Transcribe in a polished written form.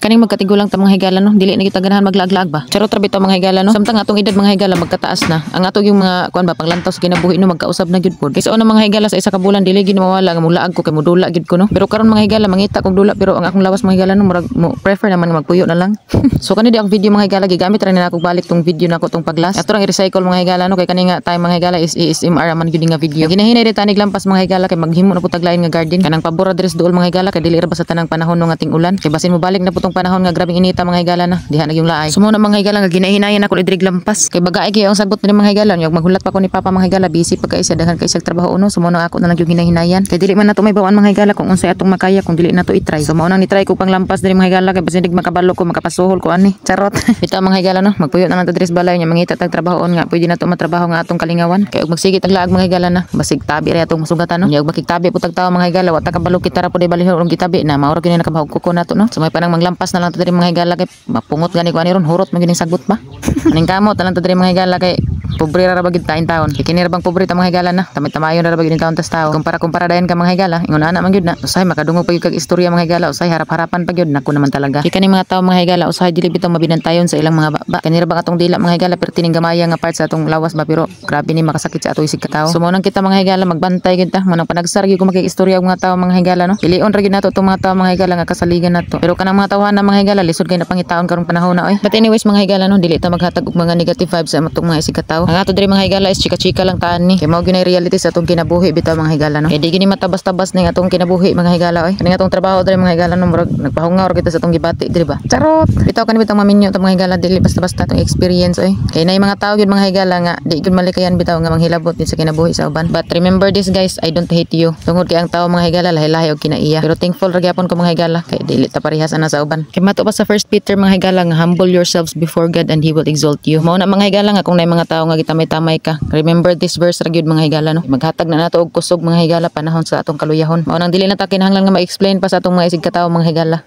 Kaning magkatigulang ta, mga higala, no, dili na kita ganahan maglaag-laag ba. Charot ra bitaw, mga higala, no. Samtang atong edad, mga higala, magkataas na. Ang ato yung mga kuan ba, panglantaw sa kinabuhi, no, magkausab na gyud pod. Kaysa una, mga higala, sa isa ka bulan dili gyud mawala nga mulaag ko kay mudula gyud ko, no. Pero karon, mga higala, mangita kog dula, pero ang akong lawas, mga higala, no, murag mo prefer naman nga magpuyo na lang. So kani di ang video, mga higala, gigamit ra ni nako balik tong video nako tong paglas. Ato rang i-recycle, mga higala, no, kay kani nga time, mga higala, is ASMR man gyud nga video. Ginahinay di tanig lampas, mga higala, kay maghimo na pud taglain nga garden. Kanang pabor ra diri sa duol, mga higala, kay dili ra ba sa tanang panahon no nga ting ulan. Kay basin mo balik na putong panahon nga grabing inita, mga higala, na. Diha na yung laay. So mo na, mga higala, nga ginahinayan ako idrig lampas. Kay bagaay kayo ang sagot ni mga higala. Nya maghulat pa ko ni Papa, mga higala, busy pa kay siya, daghan kay siya trabaho uno. So mo na ako na lang yung hinahinayan. Kay dili man nato mahibaw-an, mga higala, kung unsay atong makaya kung dili nato i-try. So mao nang ni-try ko pang lampas diri, mga higala, kay basin dig makabalo ko, makapasuhol ko ani. Charot. Bitaw, mga higala, no, magpuyo na lang ta diri sa balay nya mangita tag trabahoon nga pwede nato matrabaho nga atong kalingawan. Kay og magsige tag laag, mga higala, na, basig tabi ra atong masugatan, no. Nya og makigtabi po tag tawo, mga higala, wa ta kabalo kita ra pud balihon og gitabi na mao ra gyud ni nakabahog kuko nato, no. So may panang manglampas na lang ta diri, mga higala, kay mapungot gani ko ani ron, hurot man gyud ning sagbot ba. Aning kamot na lang ta diri, mga higala, kay pobre ra ba gid ta taon. Kay kini ra bang pobre ta, mga higala, na. Tamay-tamayon ra ba gid taon tas tao. Kumpara kumpara dayon ka, mga higala, ingon ana man gyud na. Usahay makadungog pa gyud kag istorya, mga higala, usahay harap-harapan pa gyud nako naman talaga. Kay kaning mga tawo, mga higala, usahay dili bitaw mabinantayon sa ilang mga baba. Kani ra bang atong dila, mga higala, pero tining gamaya nga part sa atong lawas ba, pero grabe ni makasakit sa ato isig katawo. So mao nang kita, mga higala, magbantay gyud ta. Mao nang panagsar gyud kung makig-istorya og mga tawo, mga higala, no. Pilion ra gyud nato tong mga tawo, mga higala, nga kasaligan nato. Pero kanang mga tawhan na, mga higala, lisod kay napangitaon karong panahon na oy. But anyways, mga higala, no, dili ta maghatag og mga negative vibes sa atong mga isig katawo. Ang ato diri, mga higala, is chika-chika lang taan ni. Kay mao gyud reality sa atong kinabuhi bitaw, mga higala, no. Kay di gini matabas-tabas ning atong kinabuhi, mga higala, oy. Kaning atong trabaho diri, mga higala, no, murag nagpahungaw ra kita sa atong gibati diri ba. Charot. Bitaw kani bitang maminyo ta, mga higala, dili basta-basta atong experience oy. Kay nay mga tawo gyud, mga higala, nga di gyud malikayan bitaw nga manghilabot din sa kinabuhi sa uban. But remember this, guys, I don't hate you. Tungod kay ang tawo, mga higala, lahi-lahi og kinaiya. Pero thankful ra gyapon ko, mga higala, kay dili ta parehas ana sa uban. Kay mato pa sa First Peter, mga higala, nga humble yourselves before God and He will exalt you. Mao na, mga higala, nga kung nay mga tawo nga gitamay-tamay ka, remember this verse ra gyud, mga higala, no. Maghatag na nato og kusog, mga higala, panahon sa atong kaluyahon. Mao nang dili na ta kinahanglan nga ma-explain pa sa atong mga isig katawo, mga higala.